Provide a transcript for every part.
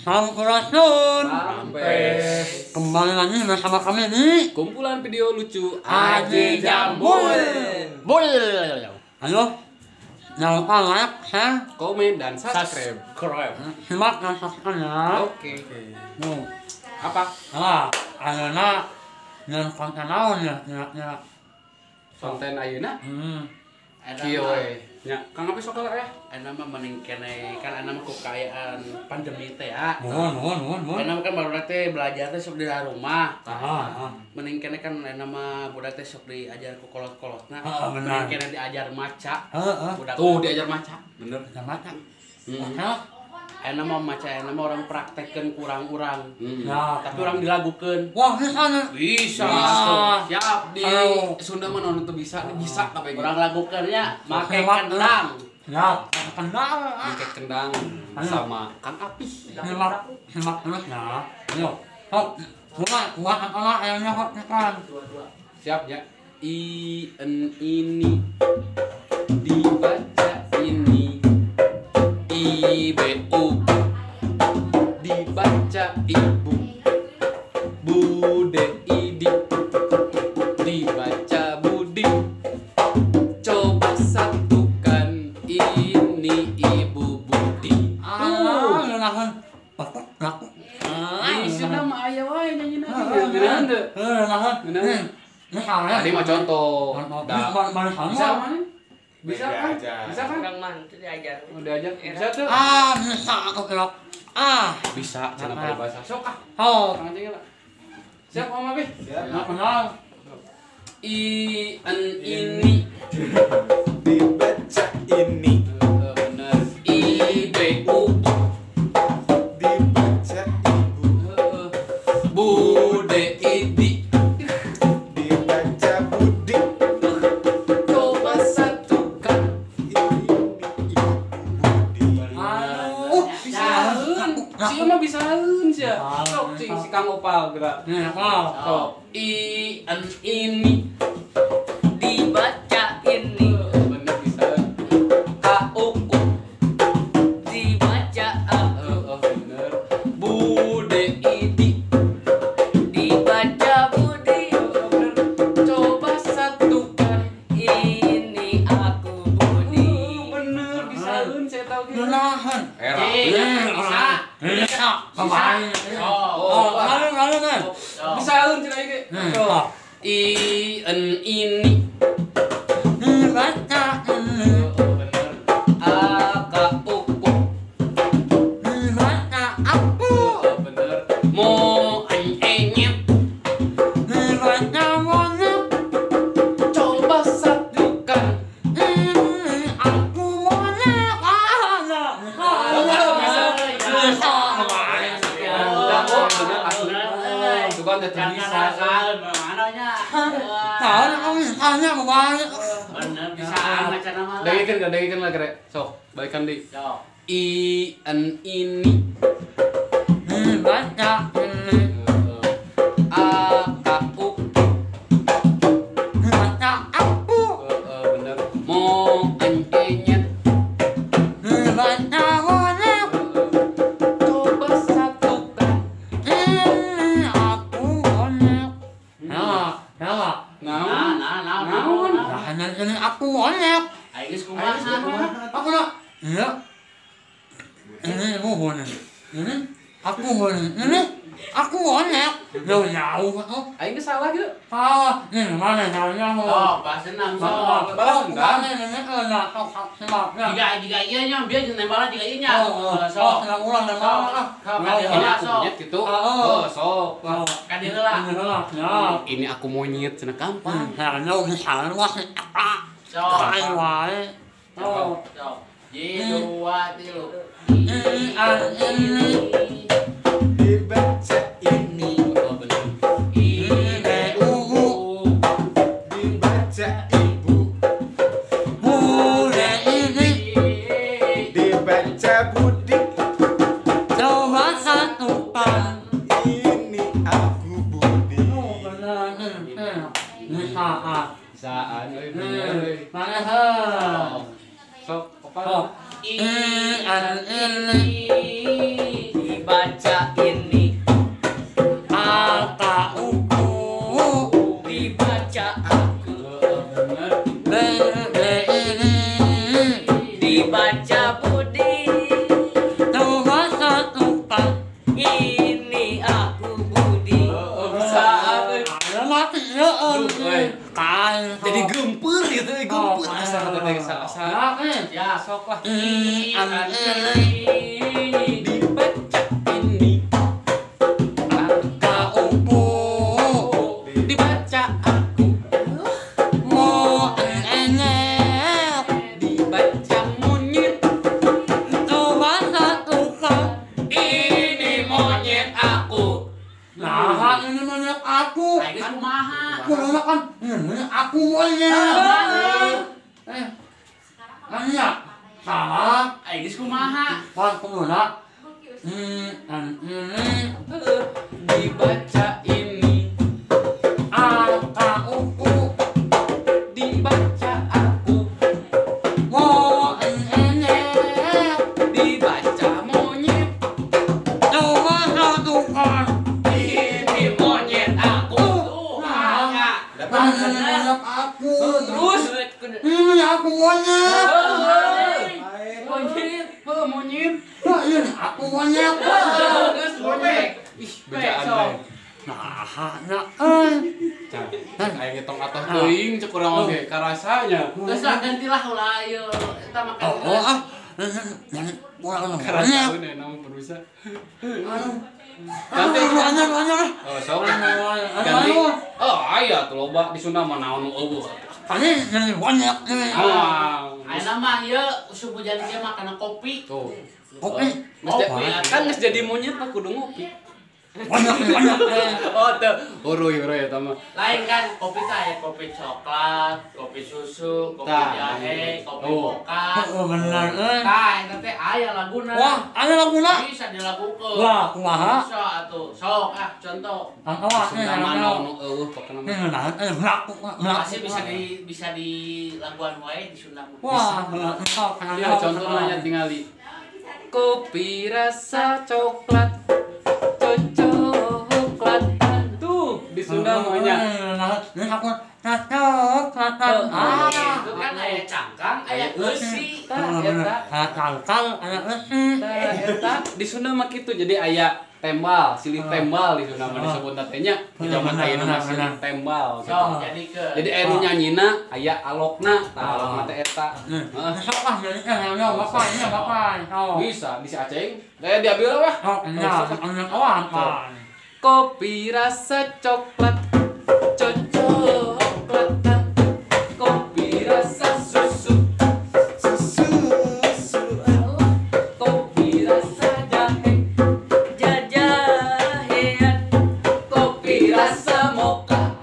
Sampurasun. Rampes. Kembali lagi bersama kami di kumpulan video lucu Aji Jambul. Bul. Ayo, jangan lupa like, share, komen, dan subscribe. Simak dan saksikan ya. Oke. Apa? Ah, ayeuna nyeun konten naon ya? Ya. Konten ayeuna? Kieu we. Nya, Kang Api sok ya. Eta mah mending kene kan ana mah ku kaayaan pandemi teh ya. Nuhun. Eta mah kan barudak teh belajar teh sok di rumah. Heeh. Mending kene kan eta mah budak teh sok diajar ku kolot-kolotna. Heeh, mending kene diajar maca. Heeh. Tuh diajar maca. Bener. Diajar maca. Heeh. Eta mah maca eta mah orang praktekkeun kurang-urang. Ya, tapi orang dilagukeun. Wah, bisa nih. Bisa. Siap di Sunda mah naon teu bisa, bisa kabeh. Orang lagukeun nya make kendang. Ya, kendang. Make kendang sama Kang Api. Simak terus ya. Ayo. Hop. Buat apa ayamnya hop kan. Siap ya. I N ini dibaca ini. I B U dibaca ibu. Bude I D dibaca Budi. Coba satukan ini Ibu Budi. Ah, ngeunaheun. Di Sunda mah aya wae nyanyina. Ngeunaheun teu? Ngeunaheun. Tadi mah contoh. Bisa mana? Bisa kan? Bisa kan? Kang mah itu diajar. Oh, diajar. Bisa tuh. Ah, bisa aku kelok. Ah, bisa cenah paribasa. Sok ah. Oh, Kang Aceng lah. Siap Om Abi? Siap. Kenal. I N ini dibaca ini. Bener. I B U dibaca ibu. Bude I D dibaca Budi. Coba satukan ini Ibu Budi. Aduh, bisaeun. Si mah bisaeun sia. Sok cing si Kang Opal gerak. Nih, Opal. Sok. I N ini dibaca ini. Bener bisaeun. K U Q dibaca aku. Bener. Bude I D dibaca Budi. Bener. Coba satukan ini aku Budi. Bener bisaeun saya tahu gitu. Ngeunaheun. Era. Bisa. Bisa. Oh, lalu kan. Bisaeun cenah ieu. Sok. I N ini dibaca ini. Bener. A K U Q dibaca aku. Bener. Mo an e nyet dibaca monyet. Coba satukan ini aku monyet. Ah, bisa. Bisa. Bener asli. Itu kan teh bisa. Tahu aku misalnya kumaha. Bener bisa macana mah. Dengikeun lah kere. Sok, balikan deui. Sok. I N ini dibaca ini. A K U dibaca aku. Bener. Mo an e nyet dibaca monyet. Coba satukan ini aku monyet. Nah, nah. Naon? Nah, ini aku monyet. Aing geus kumaha? Aku nak. Iya. Ini ibu monyet. Ini aku monyet. Ini aku monyet. Jauh jauh. Aing geus salah gitu. Salah. Ini mana salahnya? Oh, balas dendam sok. Balas dendam. Ini sok simak. Jika ieu nya bieu nembalna jika ieu nya. Sok. Sok ulang nembal ah. Ini aku monyet gitu. Oh, sok. Ka dieu heula. Ya. Ini aku monyet cenah gampang. Nah, bisa wah. Sok. Ayo wae. Sok. Sok. 1 2 3. I N ini dibaca ini. Oh, bener. I B U dibaca ibu. Bude ini dibaca Budi. Coba satukan ini aku Budi. Oh, bener. Bisa. Bisaan euy bener. Mana Sok, Opal. I N ini I Sok lah. Dibaca ini angka opo, dibaca aku mo enek, dibaca monyet coba satukan. Ini monyet aku. Nah, ini monyet aku. Kan kumaha? Kumaha kan ini aku monyet. Nanya salah. Aing geus kumaha? Pan kumaha? Ini dibaca ini angka uku, dibaca aku monyet, dibaca monyet, coba satukan. Ini monyet aku. Nah, ini monyet aku. Terus ini aku monyet. Monyet, monyet. Nah, ini aku monyet. Terus monyet. Ih, bejaan teh. Nah, nah, aing ngitung atoh teuing cek urang oge karasanya. Geus lah gantilah ulah ieu eta makan. Oh, ah. Yang urang karasa nama perusa. Ganti anyar. Oh, sok. Ganti. Oh, aya tuh loba di Sunda mah naon nu eueuh. Ini jadi monyet ini. Ayeuna mah ieu usum hujan ieu mah kana kopi. Tuh. Kopi. Kan geus jadi monyet mah kudu ngopi. Monyet. Oh, tuh. Uruy eta mah. Lain kan kopi teh aya kopi coklat, kopi susu, kopi jahe, kopi moka. Oh, bener euy. Tah, eta teh aya laguna. Wah, aya laguna. Bisa dilagukeun. Wah, kumaha? Bisa atuh. Sok ah, contoh. Sunda mah naon nu eueuh pokona mah. Pasti bisa di laguan wae di Sunda mah. Wah, sok. Ya contohna tingali. Kopi rasa coklat, cocoklatan. Tuh, di Sunda mah nya. Ini aku coklatan. Itu kan aya cangkang, aya eusi. Tah eta. Cangkang aya eusi. Tah eta di Sunda mah kitu. Jadi aya tembal, silih tembal di Sunda mah disebutna teh nya. Di zaman ayeuna mah silih tembal gitu. Jadi aya nu nyanyina aya alokna, tah alokna teh eta. Heeh. Sok ah jadi nya bapak nya bapak. Bisa, bisa aceng. Daya diambil wah. Oh, nya, awan. Kopi rasa coklat, cocoklatan. Kopi rasa susu, susu. Kopi rasa jahe, jajahean. Kopi rasa moka.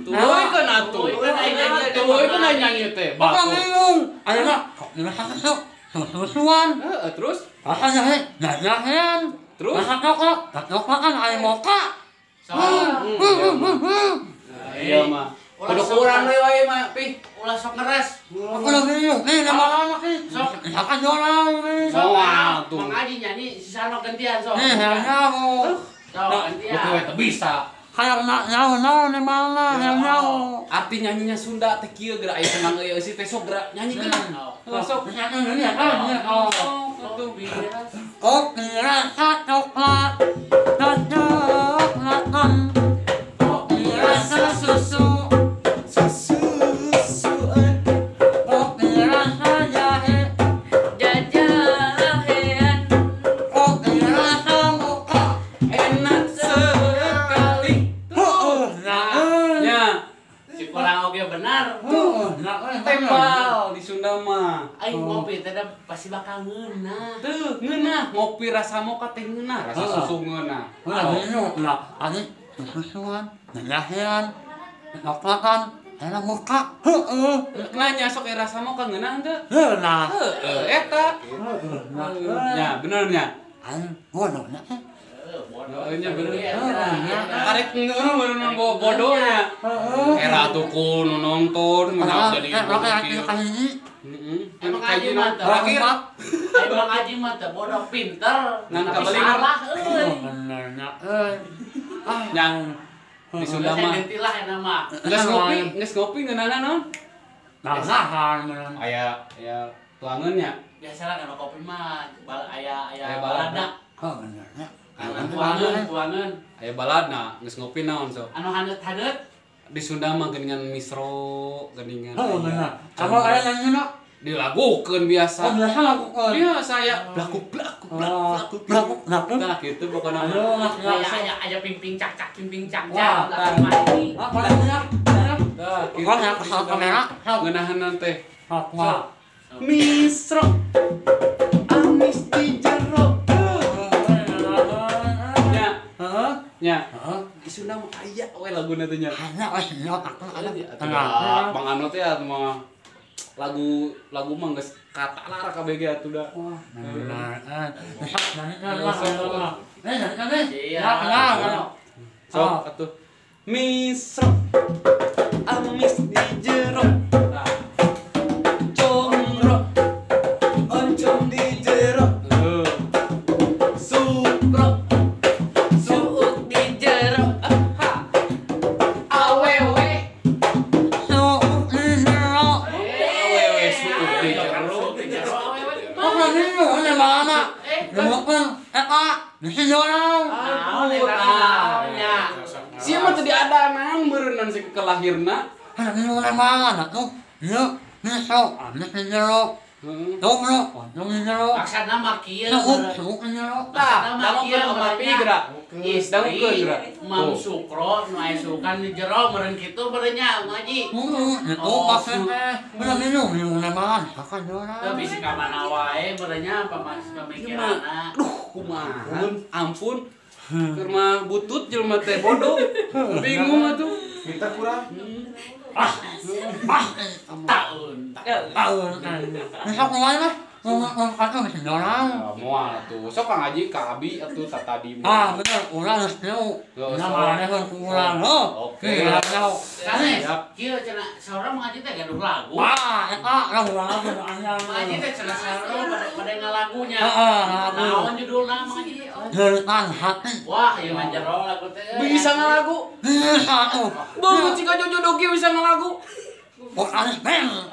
Tuluy kan atuh. Tuluy kan nyanyi teh. Aku bingung. Ayeuna kopi rasa susu, susuan. Heeh, terus rasa jahe, jajahean. Terus rasa coklat, coklatan aya moka. Iya mah. Kudu kurang deui wae mah, Pi. Ulah sok ngeres. Aku udah bingung. Nih lama-lama sih. Sok. Akan jualan nih. Sok tuh. Mang Aji nyanyi sisana gantian sok. Nih, nyaho. Sok gantian. Lu teh bisa. Hayang nyaho naon nih mana, hayang nyaho. Arti nyanyinya Sunda teh kieu geura aya senang euy eusi teh sok geura nyanyikeun. Heeh, sok. Ini ya kan. Kopi rasa coklat, cocoklatan. Kopi rasa susu, susuan. Kopi rasa jahe, jajahean. Kopi rasa moka, enak sekali. Heeh, nah, nya. Si kurang oge benar. Heeh, nah, tembal di Sunda mah. Aing ngopi teh pasti bakal ngeunah. Tuh, ngeunah, ngopi rasa moka teh ngeunah, rasa susu ngeunah. Ulah bingung, lah ani susuan, jajahean, coklatan, enak moka. Heeh. Nanya sok rasa moka ngeunah henteu? Ngeunah. Heeh, eta. Heeh. Nya, bener nya. Aing bodoh nya. Heeh, nya bener. Karek ngeuh bener bodohnya. Era tuh ku nu nonton mah jadi kieu. Heeh. Emang Aji mah teh. Emang Aji mah teh bodoh pinter. Ngan tapi salah euy. Bener nya euy. Ah, Yang di Sunda mah. Gantilah eta mah. Geus ngopi ngeunana naon? Nahan. Aya aya tuangeun nya. Biasalah kalau kopi mah aya aya balada. Oh, bener nya. Tuangeun, tuangeun. Aya baladna, geus ngopi naon sok? Anu haneut-haneut. Di Sunda mah geuningan misro, geuningan. Oh, bener. Apa aya nyanyi dilagukeun biasa. Oh, biasa lagukeun. Biasa ya, blaku blaku blaku blaku. Nah, gitu pokoknya. Aya aya ping-ping cak-cak ping-ping cak-cak. Lah, Tah, kitu. Kamera ngeunaheunna teh. Misro amis di jero. Nya. Heeh. Nya. Di Sunda mah aya we laguna teh nya. Aya we nya atuh. Bang Ano teh mah lagu lagu mah geus katalar kabeh ge atuh da. Wah, sok atuh. Misro amis di jero. Comro oncom di jero. Sukro suuk di jero. Awewe suuk di jero. Awewe suuk di jero. Oh, ini mana? Nemukeun eta di jero. Sia mah teu diadanan meureunnan si kelahirna. Hah, mana tuh? Ieu misro amis di jero. Comro oncom di jero. Maksudna mah kieu. Suuk di jero. Tah, dangukeun om Api geura. Dangukeun geura. Mam Sukro nu aya sukan di jero meureun kitu meureun nya Mang Haji. Heeh, itu maksudna bener minum minum naon sakan jero. Teu bisi ka mana wae meureun nya pamikiranna. Duh, kumaha. Ampun. Keur mah butut jelema teh bodoh. Bingung atuh. Minta kurang. Ah. Ah. Taun. Taun. Sok kumaha mah? Ngomong kata geus dorang. Moal atuh. Sok Kang Haji ka abi atuh tadi. Ah, bener. Urang geus teu. Nah, maraneh ku urang. Oke. Sanes, kieu cenah saurang Mang Haji teh gaduh lagu. Ah, eta lagu lagu anyar. Mang Haji teh cenah saurang pada ngalagunya. Heeh, lagu. Naon judulna Mang Haji? Jeritan Hati. Wah, ieu mah jero lagu teh. Bisa ngalagu? Bisa tuh. Bangun cika jojo dogi bisa ngalagu. Vokalis band.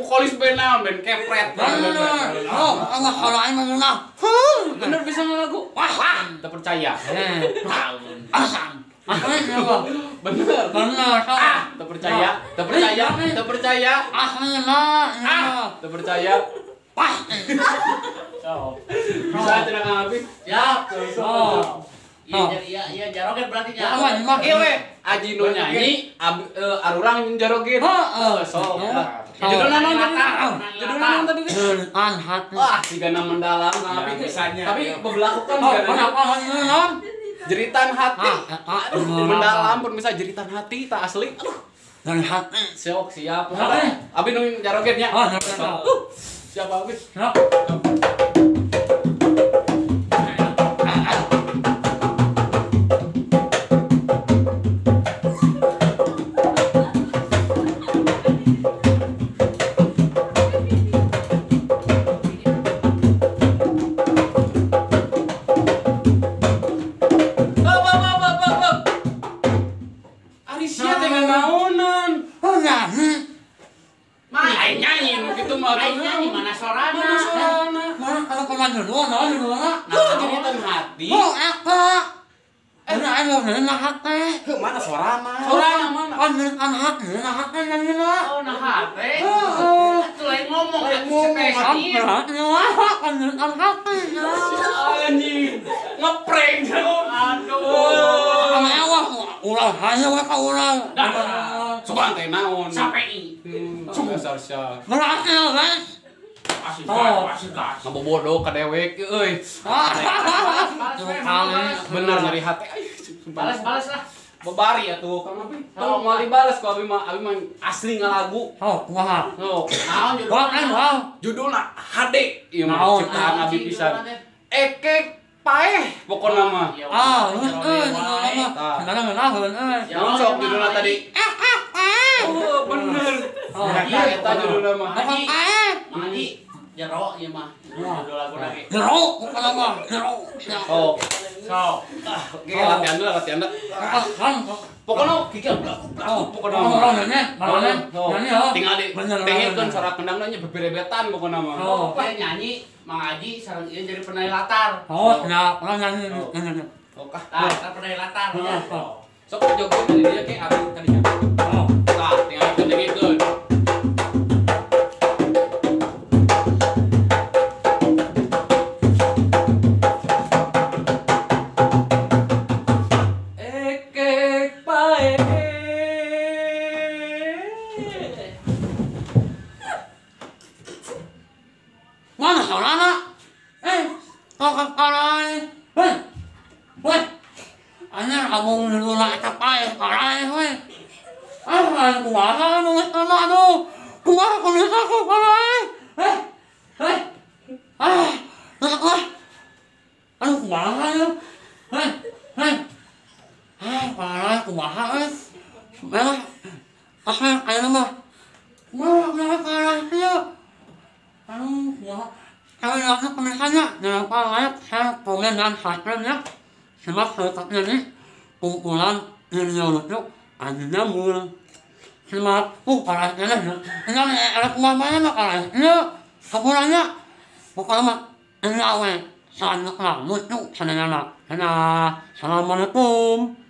Vokalis band naon band kepret. Oh, Allah kalau aing mah ngeunah. Bener bisa ngalagu. Wah, teu percaya. Taun. Asam. Bener. Bener. Ah, teu percaya. Teu percaya. Teu percaya. Aslina. Ah, teu percaya. Wah. Bisa cenah Kang Abi? Siap. Oh. Iya, iya, jaroget berarti nya. Iya we, Aji nu nyanyi, arurang jaroget. Heeh, sok. Judulna naon tadi? Judulna naon tadi? Jeritan Hati. Wah, sigana mendalam Kang Abi. Tapi bebelakukan sigana. Jeritan hati. Aduh, mendalam pun bisa jeritan hati tak asli. Aduh. Dari hati. Sok siap. Abi nu jaroget nya. Siap Abi. Siap. Mana sorana? Sorana mana? Kan hati, nah hati nyanyi lah. Oh, nah hati. Heeh. Atuh lain ngomong kan hati. Anjing. Ngeprank aduh. Sama awak ulah hayo we ka urang. Sugan teh naon? Sampai. Sugan sia. Berhasil, guys. Asik gas. Ngabobodo ka dewek euy. Bener nyeri hati. Balas-balas lah. Babari atuh Kang Abi. Tong moal dibales ku abi mah, abi mah asli ngalagu. Oh, kumaha? Sok. Naon judulna? Judulna HD. Ieu mah ciptaan abi pisan. Ekek paeh pokona mah. Ah, heuh, mah. Sebenarnya ngeunaheun euy. Naon sok judulna tadi? Ekek paeh. Oh, bener. Eta eta judulna mah. Ekek paeh. Mang Haji jero ieu mah. Judul lagu lagi. Jero pokona mah, jero. Oh. Sok. Oke, latihan dulu, latihan dulu. Pokoknya gigi blaku pokoknya. Tinggal di pengenkeun suara kendangna nya beberebetan pokoknya mah. Pokoknya nyanyi Mang Haji sareng ieu jadi penari latar. Oh, nah, orang nyanyi. Oh, kah. Tah, penari latar. Sok joget di dia ke abi tadi. Oh. Tah, tinggal dengikeun. Ekek pae. Mana sorana? Kok karai. Weh. Weh. Anyar abung dulu lah eta pae karai we. Ah, kumaha nu geus kana aduh. Kumaha kumaha aku karai. Eh. Eh. Ah, geus ah. Aduh kumaha ya. Eh. Eh. Ah, karai kumaha euy. Memang ah ayeuna mah. Kumaha kumaha karai ieu. Aduh, kumaha. Kalau langsung pemirsa-nya, jangan lupa like, share, komen, dan subscribe ya. Simak selengkapnya di kumpulan video lucu Aji Jambul. Simak, parahnya lah. Ini ada kemana-mana mah parah. Ini kumpulannya, pokoknya mah ini awe, sangat lucu, senang. Dadah, assalamualaikum.